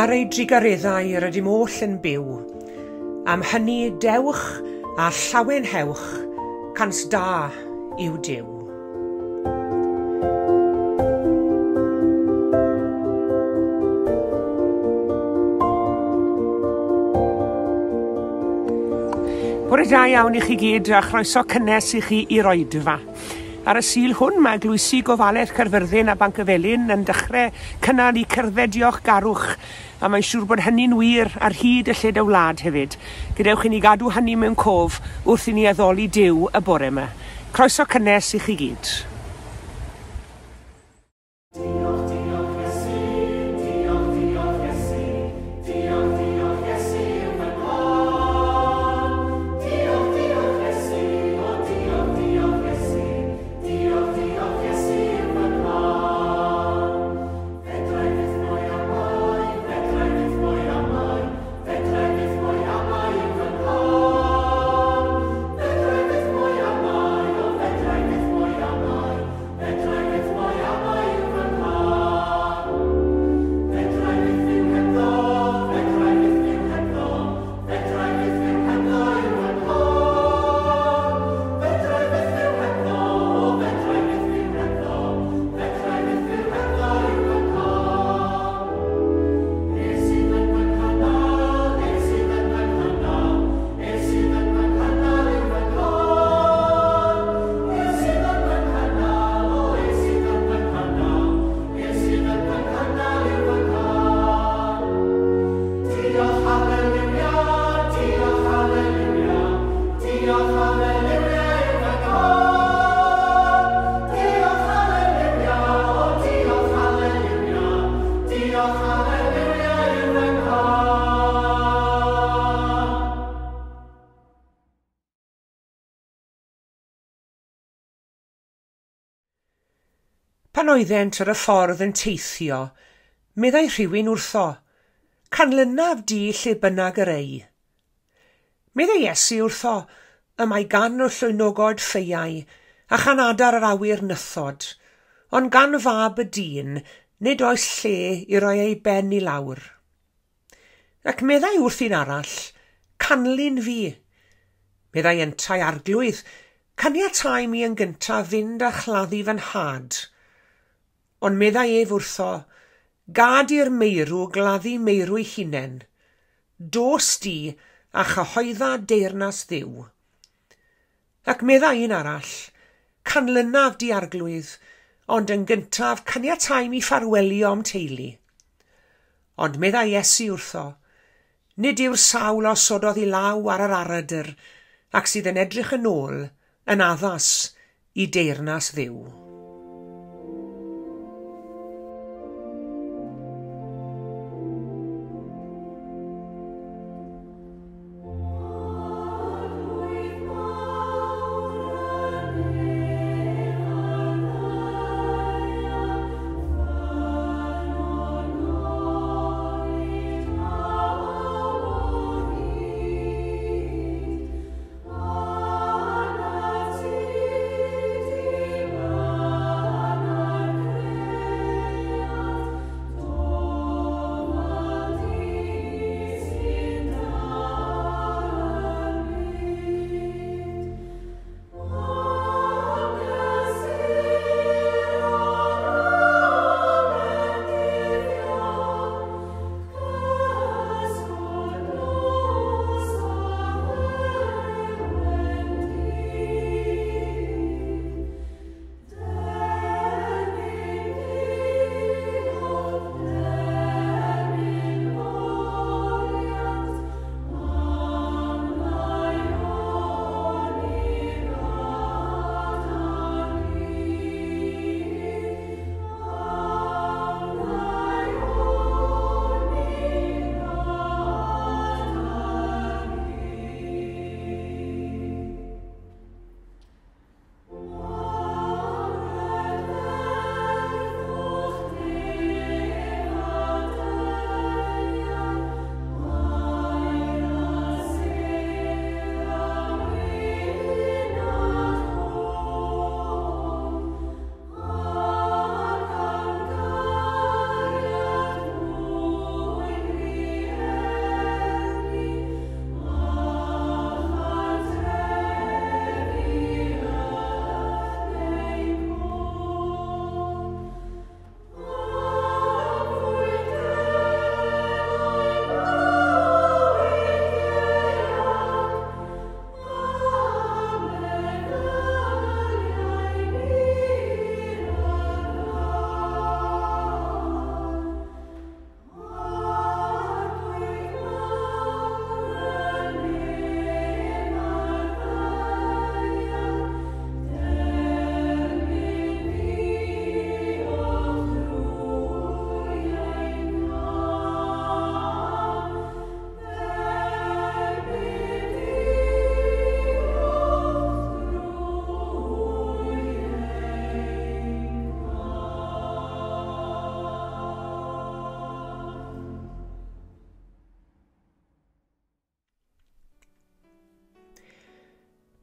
Ar ei drugareddau yr ydym oll yn byw. Am hynny dewch a llawenhewch, cans da yw Duw. Bore da iawn i chi gyd a chroeso cynnes i chi i'r oedfa. Ar y Sul hwn mae Eglwysi Gofalaeth Caerfyrddin a Bancyfelin yn dechrau cynnal eu cerdded diolchgarwch, a mae'n siŵr bod hynny'n wir ar hyd y lled y wlad hefyd. Gadewch i ni gadw hynny mewn cof wrth i ni addoli Duw y bore yma. Croeso cynnes i chi gyd. Diolch, diolch Iesu, diolch, diolch Iesu, diolch, diolch Iesu yw fy nghân. Diolch, diolch Iesu, o diolch, diolch Iesu, diolch, diolch Iesu yw fy nghân. Fedrai byth mwy amau, fedrai byth mwy amau, fedrai byth mwy amau yw fy nghân. Fedrai byth mwy amau, o fedrai byth mwy amau, fedrai byth mwy amau yw fy nghân. Fedrai byth fyw hebddo, fedrai byth fyw hebddo, fedrai byth fyw hebddo yw fy nghân. Fedrai byth fyw hebddo, o fedrai byth fyw hebddo, fedrai byth fyw hebddo yw fy nghân. Ef sydd yn fy nghynnal, ef sydd yn fy nghynnal, ef sydd yn fy nghynnal yw fy nghân. Ef sydd yn fy nghynnal, o ef sydd yn fy nghynnal, ef sydd yn fy nghynnal yw fy nghân. Diolch haleluia, diolch haleluia, diolch haleluia yw fy nghân. Diolch haleluia, o diolch haleluia, diolch haleluia yw fy nghân. Pan oeddent ar y ffordd yn teithio, meddai rhywun wrtho, canlynaf di lle bynnag yr ei. Meddai Iesu wrtho, y mae gan y llwynogod ffeiau, a chan adar yr awyr nythod, ond gan fab y dyn nid oes lle i roi ei ben i lawr. Ac meddai wrth un arall, canlyn fi. Meddai yntau arglwydd, caniatáu mi yn gyntaf fynd a chladdu fy nhad. Ond meddai ef wrtho, gad i'r meirw gladdu meirw'i hunain. Dos di a chyhoedda deyrnas Dduw. Ac meddai un arall, canlynaf di arglwydd, ond yn gyntaf caniatáu mi ffarwelio â'm teulu. Ond meddai Iesu wrtho, nid yw'r sawl osododd i law ar yr aradr, ac sydd yn edrych yn ôl yn addas i deyrnas Dduw. Arglwydd mawr yn ef a ddaear, ffynnon nid daw o hyd, arnat ti di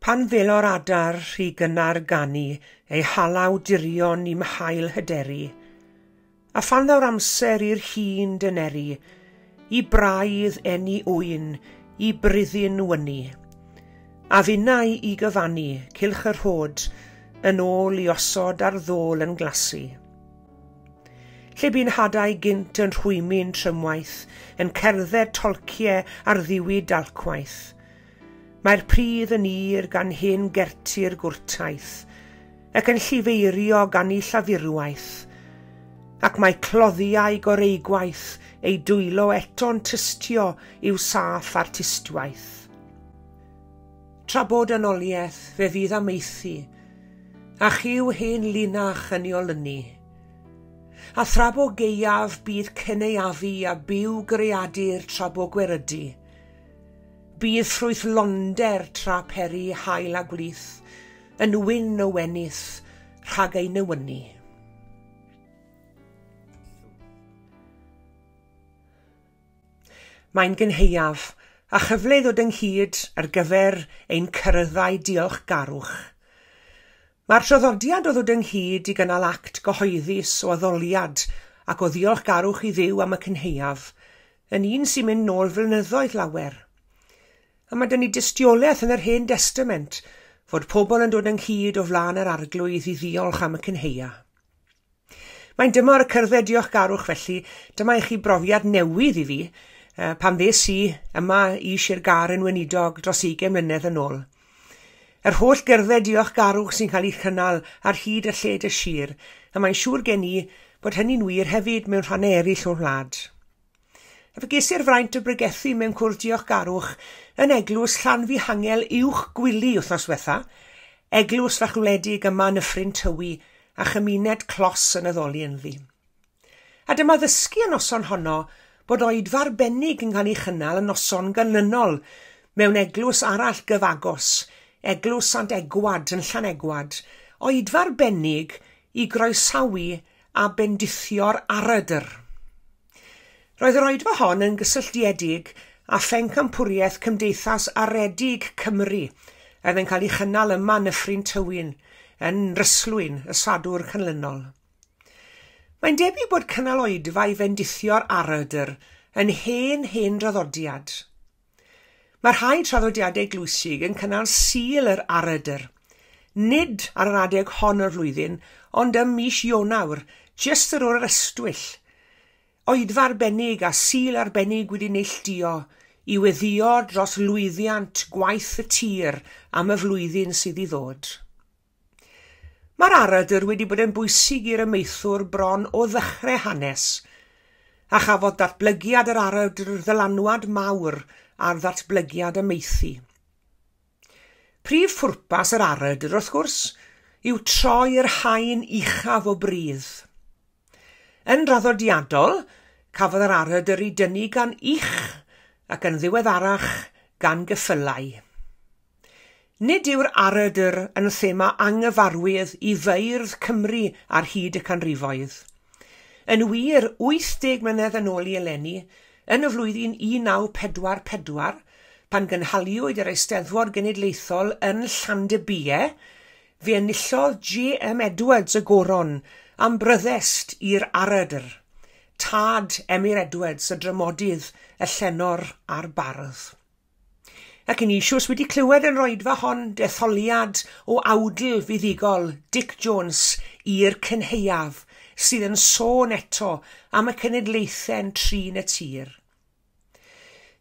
Pan ddelo'r adar rhy gynnar ganu ei halaw dirion i'm hail hyderu, a phan ddaw'r amser i'r hun dyneru, i braidd eni wyn, i briddyn wynu, a finnau i gyfannu cylch y rhod yn ôl i osod ar ddôl yn glasu. Lle bu'n hadau gynt yn rhwymyn trymwaith, yn cerdded tolciau ar ddiwy dalcwaith, mae'r pridd yn ir gan hen gerti'r gwrtaith, ac yn llifeirio gan ei llafurwaith, ac mae cloddiau goreugwaith ei dwylo eto'n tystio i'w saff artistwaith. Tra bod anoliaeth fe fydd amaethu, a chyw hen linach yn ei olynu. A thra bo gaeaf bydd cynaeafu a byw greadur tra bo gwerydu. Bydd ffrwythlonder tra peri haul a gwlith, yn wyn o wenith rhag ei newynu. Mae'n gynhaeaf a chyfle i ddod ynghyd ar gyfer ein cyrraeddau diolchgarwch. Mae'r traddodiad o ddod ynghyd i gynnal act gyhoeddus o addoliad ac o ddiolchgarwch i Dduw am y cynhaeaf yn un sy'n mynd nôl flynyddoedd lawer. A mae 'da ni dystiolaeth yn yr Hen Destament fod pobl yn dod ynghyd o flaen yr Arglwydd i ddiolch am y cynhaea. Mae'n dymor y cyrddau diolchgarwch felly, dyma i chi brofiad newydd i fi, pan ddes i yma i Sir Gâr yn weinidog dros 20 mlynedd yn ôl. Yr holl gyrddau diolchgarwch sy'n cael eu cynnal ar hyd a lled y sir, a mae'n siŵr gen i bod hynny'n wir hefyd mewn rhannau eraill o'r wlad. A fe ges i'r fraint o bregethu mewn cwrdd diolchgarwch yn eglwys Llanfihangel Uwch Gwili wythnos diwetha, eglwys fach wledig yma yn Nyffryn Tywi a chymuned clos yn addoli ynddi. A dyma ddysgu y noson honno bod oedfa arbennig yn cael ei chynnal y noson ganlynol mewn eglwys arall gyfagos, eglwys Sant Egwad yn Llanegwad, oedfa arbennig i groesawu a bendithio'r aradr. Roedd yr oedfa hon yn gysylltiedig â phencampwriaeth Cymdeithas Aredig Cymru oedd yn cael ei chynnal yma yn Nyffryn Tywyn, yn Rhyslwyn, y Sadwrn canlynol. Mae'n debyg bod cynnal oedfa i fendithio'r aradr yn hen hen draddodiad. Mae rhai traddodiadau eglwysig yn cynnal Sul yr aradr, nid ar yr adeg hon o'r flwyddyn, ond ym mis Ionawr, jyst ar ôl yr ystwyll. Oedfa arbennig a Sul arbennig wedi neilltuo i weddïo dros lwyddiant gwaith y tir am y flwyddyn sydd i ddod. Mae'r aradr wedi bod yn bwysig i'r amaethwr bron o ddechrau hanes, a chafodd datblygiad yr aradr ddylanwad mawr ar ddatblygiad amaethu. Prif phwrpas yr aradr, wrth gwrs, yw troi'r haen uchaf o bridd. Yn draddodiadol, cafodd yr aradr ei dynnu gan ych ac yn ddiweddarach gan geffylau. Nid yw'r aradr yn thema anghyfarwydd i feirdd Cymru ar hyd y canrifoedd. Yn wir, 80 mlynedd yn ôl i eleni, yn y flwyddyn 1944, pan gynhaliwyd yr Eisteddfod Genedlaethol yn Llandybie, fe enillodd J.M. Edwards y goron am bryddest i'r aradr, tad Emyr Edwards, y dramodydd, y llenor a'r bardd. Ac yn eisoes wedi clywed yn roedfa hon detholiad o awdl fuddugol Dic Jones i'r cynhaeaf sydd yn sôn eto am y cenedlaethau'n trin y tir.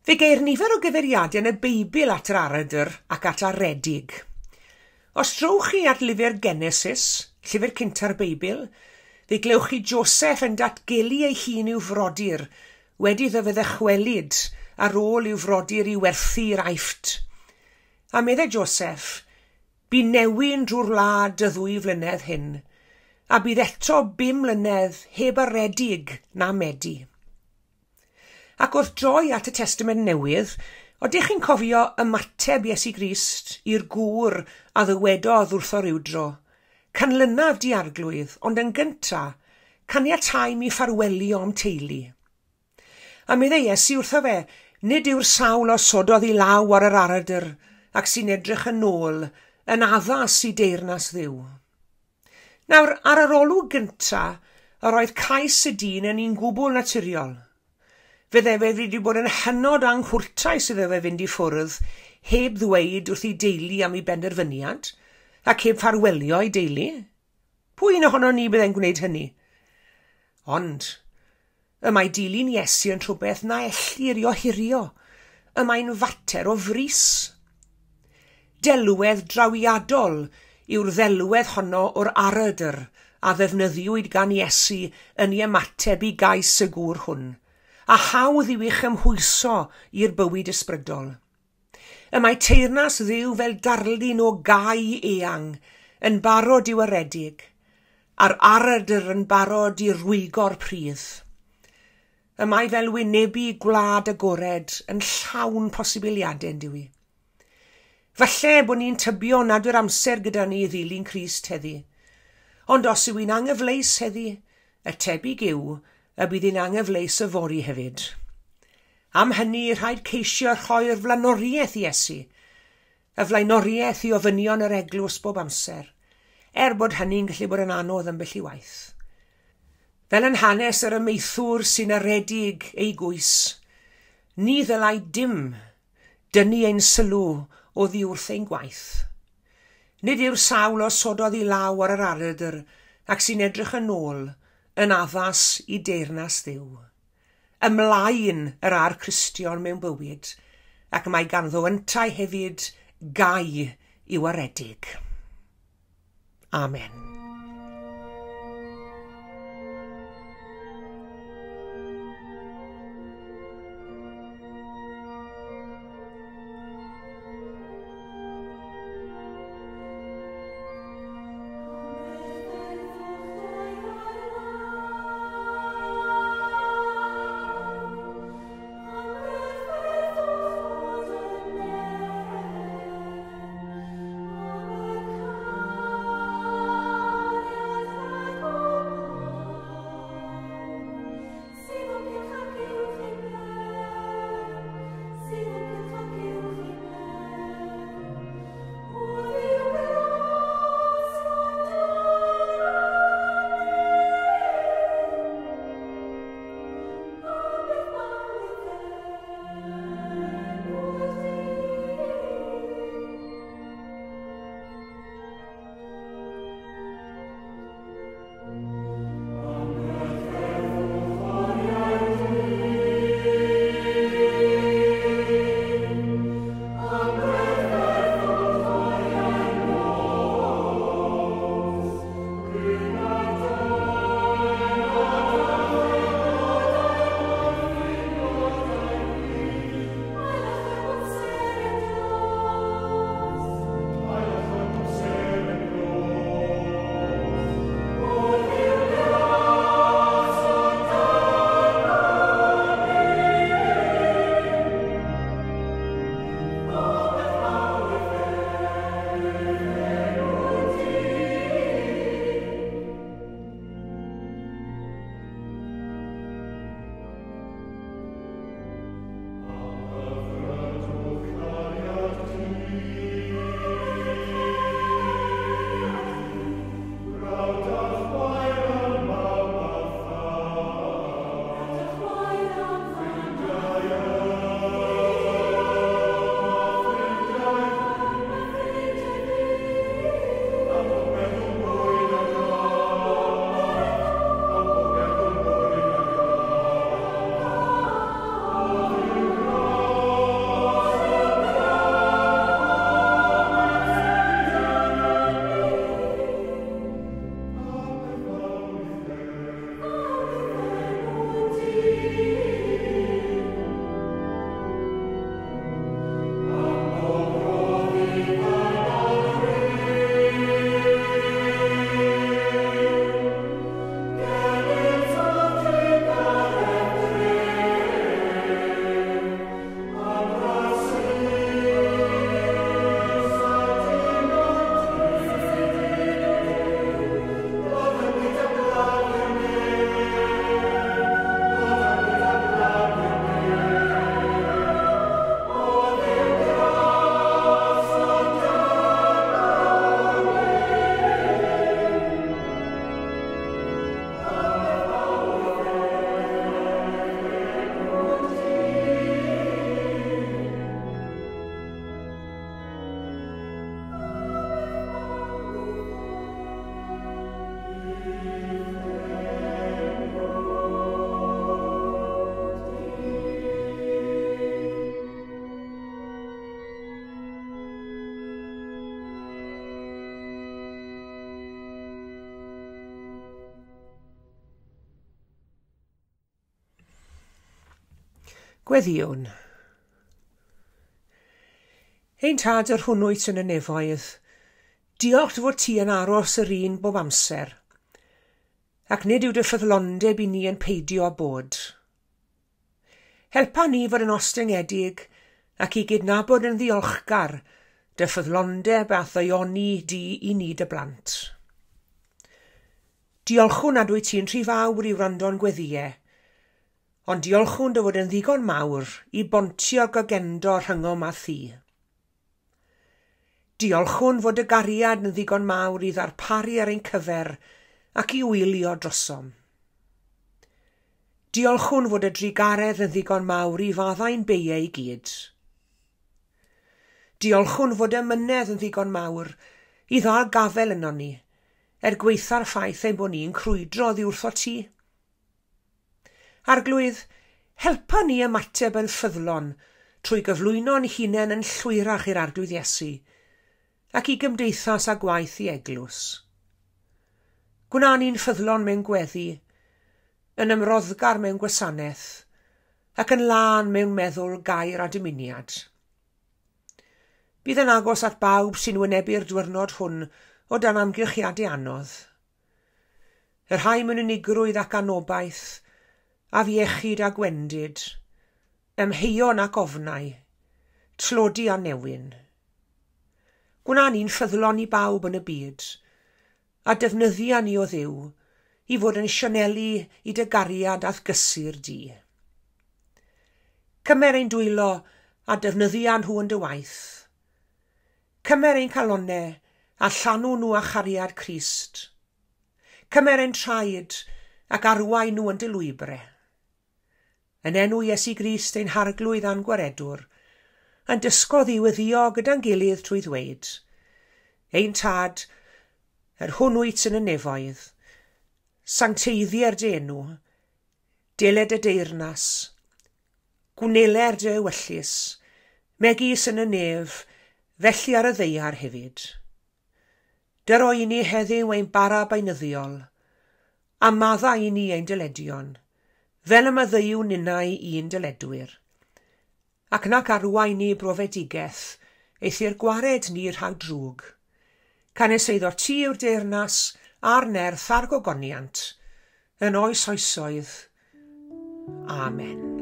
Fe geir nifer o gyfeiriadau yn y Beibl at yr aradr ac at aredig. Os trowch chi at lyfr Genesis, llyfr cynta'r Beibl, fe glewch chi Joseph yn datgelu ei hun i'w frodyr, wedi iddo fe ddychwelyd ar ôl i'w frodyr i werthu i'r Aifft. A meddai Joseph, bu newyn drwy'r wlad y 2 flynedd hyn, a bydd eto 5 mlynedd heb aredig na medi. Ac wrth droi at y Testament Newydd, oeddech chi'n cofio ymateb Iesu Grist i'r gŵr a ddywedodd wrtho rywdro, canlynaf di Arglwydd, ond yn gynta, caniatáu mi ffarwelio am teulu. A meddai Iesu wrtho fe, nid yw'r sawl osododd i law ar yr aradr, ac sy'n edrych yn ôl yn addas i deyrnas Dduw? Nawr, ar yr olwg gynta, yr oedd cais y dyn yn un gwbl naturiol. Fydde fe wedi bod yn hynod anghwrtais iddo fe fynd i ffwrdd heb ddweud wrth ei deulu am ei benderfyniad ac heb ffarwelio ei deulu. Pwy un ohono ni bydde'n gwneud hynny? Ond, y mae dilyn Iesu yn rhywbeth na ellir i ohirio. Y mae'n fater o frys. Delwedd drawiadol yw'r ddelwedd honno o'r aradr a ddefnyddiwyd gan Iesu yn ei ymateb i gais y gŵr hwn, a hawdd yw ei chymhwyso i'r bywyd ysbrydol. Y mae teyrnas Dduw fel darlun o gae eang yn barod i'w aredig, a'r aradr yn barod i rwygo'r pridd. Y mae fel wynebu gwlad agored yn llawn posibiliadau, yn dyw i. Falle bod ni'n tybio nad yw'r amser gyda ni i ddilyn Crist heddi. Ond os yw hi'n anghyfleus heddi, y tebyg yw y bydd hi'n anghyfleus yfory hefyd. Am hynny, rhaid ceisio rhoi'r flaenoriaeth i Iesu, y flaenoriaeth i ofynion yr eglwys bob amser, er bod hynny'n gallu bod yn anodd ambell i waith. Fel yn hanes yr amaethwr sy'n aredig ei gwys, ni ddylai dim dynnu ein sylw oddi wrth ein gwaith. Nid yw'r sawl osododd i law ar yr aradr ac sy'n edrych yn ôl yn addas i deyrnas Dduw. Ymlaen yr â'r Cristion mewn bywyd, ac mae ganddo yntau hefyd gae i'w aredig. Amen. Gweddïwn. Ein Tad yr hwnnw wyt yn y nefoedd, diolch dy fod ti yn aros yr un bob amser, ac nid yw dy ffyddlondeb i ni yn peidio â bod. Helpa ni fod yn ostyngedig ac i gydnabod yn ddiolchgar dy ffyddlondeb a ddaioni di i ni dy blant. Diolchwn nad wyt ti'n rhy fawr i wrando'n gweddïau, ond diolchwn dy fod yn ddigon mawr i bontio'r gogendo rhyngom â thi. Diolchwn fod y gariad yn ddigon mawr i ddarparu ar ein cyfer ac i wylio drosom. Diolchwn fod y drugaredd yn ddigon mawr i faddau'n beiau i gyd. Diolchwn fod y mynedd yn ddigon mawr i ddal gafel ynon ni, er gwaetha'r ffaith ein bod ni'n crwydro oddi wrtho ti. Arglwydd, helpa ni ymateb yn ffyddlon trwy gyflwyno'n hunain yn llwyrach i'r Arglwydd Iesu ac i gymdeithas a gwaith i eglwys. Gwna ni'n ffyddlon mewn gweddi, yn ymroddgar mewn gwasanaeth, ac yn lân mewn meddwl, gair a dymuniad. Bydd yn agos at bawb sy'n wynebu'r diwrnod hwn o dan amgylchiadau anodd. Y rhai mewn unigrwydd ac anobaith, afiechyd a gwendid, ymheuon ac ofnau, tlodi a newyn. Gwna ni'n ffyddlon i bawb yn y byd, a defnyddia ni o Dduw i fod yn sianelu i dy gariad a'th gysur di. Cymer ein dwylo a defnyddia nhw yn dy waith. Cymer ein calonnau a llanw nhw â chariad Crist. Cymer ein traed ac arwain nhw yn dy lwybrau. Yn enw Iesu Grist ein Harglwydd a'n Gwaredwr, yn dysgodd i weddïo gyda'n gilydd trwy ddweud, Ein Tad, yr hwn wyt yn y nefoedd, sancteiddier dy enw, deled y deyrnas, gwneler dy ewyllys, megis yn y nef, felly ar y ddaear hefyd. Dyro i ni heddiw ein bara beunyddiol, a madda i ni ein dyledion, fel y maddeuwn ninnau i'n dyledwyr. Ac nac arwain ni brofedigaeth, eithr gwared ni rhag drwg. Canys eiddo ti yw'r deyrnas a'r nerth a'r gogoniant, yn oes oesoedd. Amen.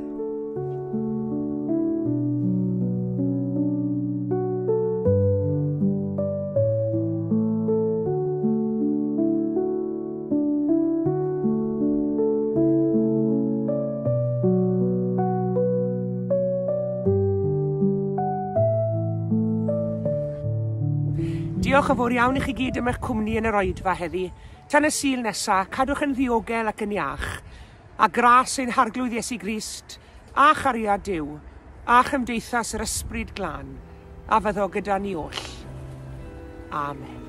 Diolch yn fawr iawn i chi gyd am eich cwmni yn yr oedfa heddi. Tan y Sul nesa, cadwch yn ddiogel ac yn iach. A gras ein Harglwydd Iesu Grist, a chariad Duw, a chymdeithas yr Ysbryd Glân, a fyddo gyda ni oll. Amen.